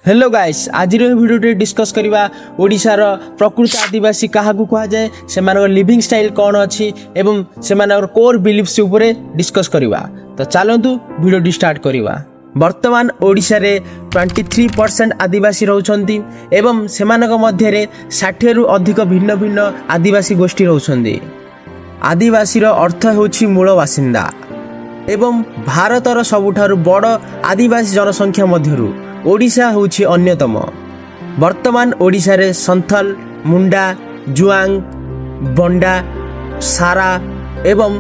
Hello guys, ଆଜିର ଏହି ଭିଡ଼ିଓଟି ଡିସ୍କସ୍ କରିବା ଓଡ଼ିଶାର ପ୍ରକୃତ ଆଦିବାସୀ କାହାକୁ କୁହାଯାଏ, ସେମାନଙ୍କର ଲିଭିଂ ଷ୍ଟାଇଲ୍ କ'ଣ ଅଛି ଏବଂ ସେମାନଙ୍କର କୋର୍ ବିଲିଫ୍ସ ଉପରେ ଡିସ୍କସ୍ କରିବା। ତ ଚାଲନ୍ତୁ, ଭିଡ଼ିଓଟି ଷ୍ଟାର୍ଟ କରିବା। ବର୍ତ୍ତମାନ ଓଡ଼ିଶାରେ 23% ଆଦିବାସୀ ରହୁଛନ୍ତି ଏବଂ ସେମାନଙ୍କ ମଧ୍ୟରେ 60ରୁ ଅଧିକ ଭିନ୍ନ ଭିନ୍ନ ଆଦିବାସୀ ଗୋଷ୍ଠୀ ରହୁଛନ୍ତି। ଆଦିବାସୀର ଅର୍ଥ ହେଉଛି ମୂଳ ବାସିନ୍ଦା ଏବଂ ଭାରତର ସବୁଠାରୁ ବଡ଼ ଆଦିବାସୀ ଜନସଂଖ୍ୟା ମଧ୍ୟରୁ ଓଡ଼ିଶା ହେଉଛି ଅନ୍ୟତମ। ବର୍ତ୍ତମାନ ଓଡ଼ିଶାରେ ସନ୍ଥଲ, ମୁଣ୍ଡା, ଜୁଆଙ୍ଗ, ବଣ୍ଡା, ସାରା ଏବଂ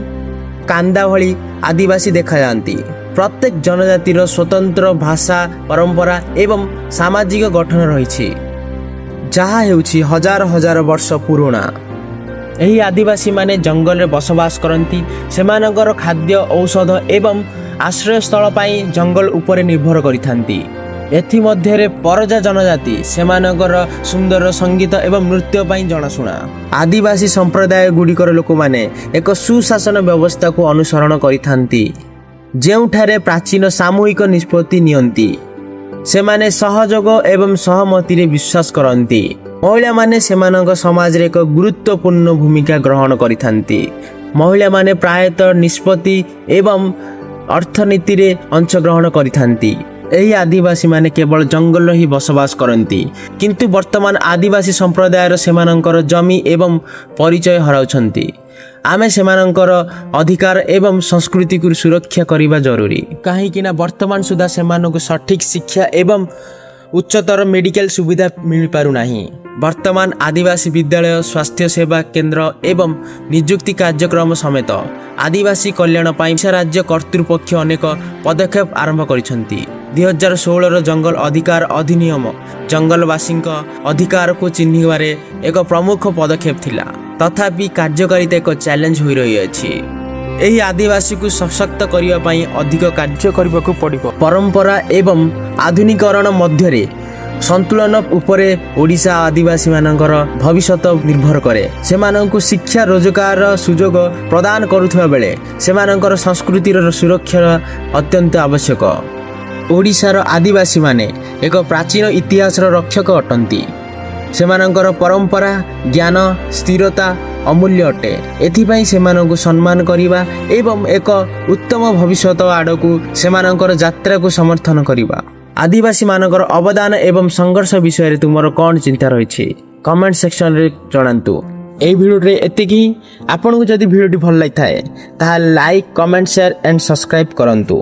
କାନ୍ଦା ଭଳି ଆଦିବାସୀ ଦେଖାଯାଆନ୍ତି। ପ୍ରତ୍ୟେକ ଜନଜାତିର ସ୍ୱତନ୍ତ୍ର ଭାଷା, ପରମ୍ପରା ଏବଂ ସାମାଜିକ ଗଠନ ରହିଛି, ଯାହା ହେଉଛି ହଜାର ହଜାର ବର୍ଷ ପୁରୁଣା। ଏହି ଆଦିବାସୀମାନେ ଜଙ୍ଗଲରେ ବସବାସ କରନ୍ତି। ସେମାନଙ୍କର ଖାଦ୍ୟ, ଔଷଧ ଏବଂ ଆଶ୍ରୟସ୍ଥଳ ପାଇଁ ଜଙ୍ଗଲ ଉପରେ ନିର୍ଭର କରିଥାନ୍ତି। ଏଥିମଧ୍ୟରେ ପରଜା ଜନଜାତି ସେମାନଙ୍କର ସୁନ୍ଦର ସଙ୍ଗୀତ ଏବଂ ନୃତ୍ୟ ପାଇଁ ଜଣାଶୁଣା। ଆଦିବାସୀ ସମ୍ପ୍ରଦାୟ ଗୁଡ଼ିକର ଲୋକମାନେ ଏକ ସୁଶାସନ ବ୍ୟବସ୍ଥାକୁ ଅନୁସରଣ କରିଥାନ୍ତି, ଯେଉଁଠାରେ ପ୍ରାଚୀନ ସାମୂହିକ ନିଷ୍ପତ୍ତି ନିଅନ୍ତି। ସେମାନେ ସହଯୋଗ ଏବଂ ସହମତିରେ ବିଶ୍ୱାସ କରନ୍ତି। ମହିଳାମାନେ ସେମାନଙ୍କ ସମାଜରେ ଏକ ଗୁରୁତ୍ୱପୂର୍ଣ୍ଣ ଭୂମିକା ଗ୍ରହଣ କରିଥାନ୍ତି। ମହିଳାମାନେ ପ୍ରାୟତଃ ନିଷ୍ପତ୍ତି ଏବଂ ଅର୍ଥନୀତିରେ ଅଂଶଗ୍ରହଣ କରିଥାନ୍ତି। ଏହି ଆଦିବାସୀମାନେ କେବଳ ଜଙ୍ଗଲରେ ହିଁ ବସବାସ କରନ୍ତି, କିନ୍ତୁ ବର୍ତ୍ତମାନ ଆଦିବାସୀ ସମ୍ପ୍ରଦାୟର ସେମାନଙ୍କର ଜମି ଏବଂ ପରିଚୟ ହରାଉଛନ୍ତି। ଆମେ ସେମାନଙ୍କର ଅଧିକାର ଏବଂ ସଂସ୍କୃତିକୁ ସୁରକ୍ଷା କରିବା ଜରୁରୀ, କାହିଁକି ନା ବର୍ତ୍ତମାନ ସୁଦ୍ଧା ସେମାନଙ୍କୁ ସଠିକ୍ ଶିକ୍ଷା ଏବଂ ଉଚ୍ଚତର ମେଡ଼ିକାଲ ସୁବିଧା ମିଳିପାରୁନାହିଁ। ବର୍ତ୍ତମାନ ଆଦିବାସୀ ବିଦ୍ୟାଳୟ, ସ୍ୱାସ୍ଥ୍ୟ ସେବା କେନ୍ଦ୍ର ଏବଂ ନିଯୁକ୍ତି କାର୍ଯ୍ୟକ୍ରମ ସମେତ ଆଦିବାସୀ କଲ୍ୟାଣ ପାଇଁ ଓଡ଼ିଶା ରାଜ୍ୟ କର୍ତ୍ତୃପକ୍ଷ ଅନେକ ପଦକ୍ଷେପ ଆରମ୍ଭ କରିଛନ୍ତି। 2016ର ଜଙ୍ଗଲ ଅଧିକାର ଅଧିନିୟମ ଜଙ୍ଗଲବାସୀଙ୍କ ଅଧିକାରକୁ ଚିହ୍ନିବାରେ ଏକ ପ୍ରମୁଖ ପଦକ୍ଷେପ ଥିଲା। ତଥାପି କାର୍ଯ୍ୟକାରିତା ଏକ ଚ୍ୟାଲେଞ୍ଜ ହୋଇ ରହିଅଛି। ଏହି ଆଦିବାସୀକୁ ସଶକ୍ତ କରିବା ପାଇଁ ଅଧିକ କାର୍ଯ୍ୟ କରିବାକୁ ପଡ଼ିବ। ପରମ୍ପରା ଏବଂ ଆଧୁନିକରଣ ମଧ୍ୟରେ ସନ୍ତୁଳନ ଉପରେ ଓଡ଼ିଶା ଆଦିବାସୀମାନଙ୍କର ଭବିଷ୍ୟତ ନିର୍ଭର କରେ। ସେମାନଙ୍କୁ ଶିକ୍ଷା, ରୋଜଗାର ସୁଯୋଗ ପ୍ରଦାନ କରୁଥିବା ବେଳେ ସେମାନଙ୍କର ସଂସ୍କୃତିର ସୁରକ୍ଷା ଅତ୍ୟନ୍ତ ଆବଶ୍ୟକ। ଓଡ଼ିଶାର ଆଦିବାସୀମାନେ ଏକ ପ୍ରାଚୀନ ଇତିହାସର ରକ୍ଷକ ଅଟନ୍ତି। ସେମାନଙ୍କର ପରମ୍ପରା, ଜ୍ଞାନ, ସ୍ଥିରତା ଅମୂଲ୍ୟ ଅଟେ। ଏଥିପାଇଁ ସେମାନଙ୍କୁ ସମ୍ମାନ କରିବା ଏବଂ ଏକ ଉତ୍ତମ ଭବିଷ୍ୟତ ଆଡ଼କୁ ସେମାନଙ୍କର ଯାତ୍ରାକୁ ସମର୍ଥନ କରିବା। ଆଦିବାସୀମାନଙ୍କର ଅବଦାନ ଏବଂ ସଂଘର୍ଷ ବିଷୟରେ ତୁମର କ'ଣ ଚିନ୍ତା ରହିଛି, କମେଣ୍ଟ ସେକ୍ସନରେ ଜଣାନ୍ତୁ। ଏହି ଭିଡ଼ିଓରେ ଏତିକି ହିଁ। ଆପଣଙ୍କୁ ଯଦି ଭିଡ଼ିଓଟି ଭଲ ଲାଗିଥାଏ, ତାହେଲେ like, comment, share and subscribe କରନ୍ତୁ।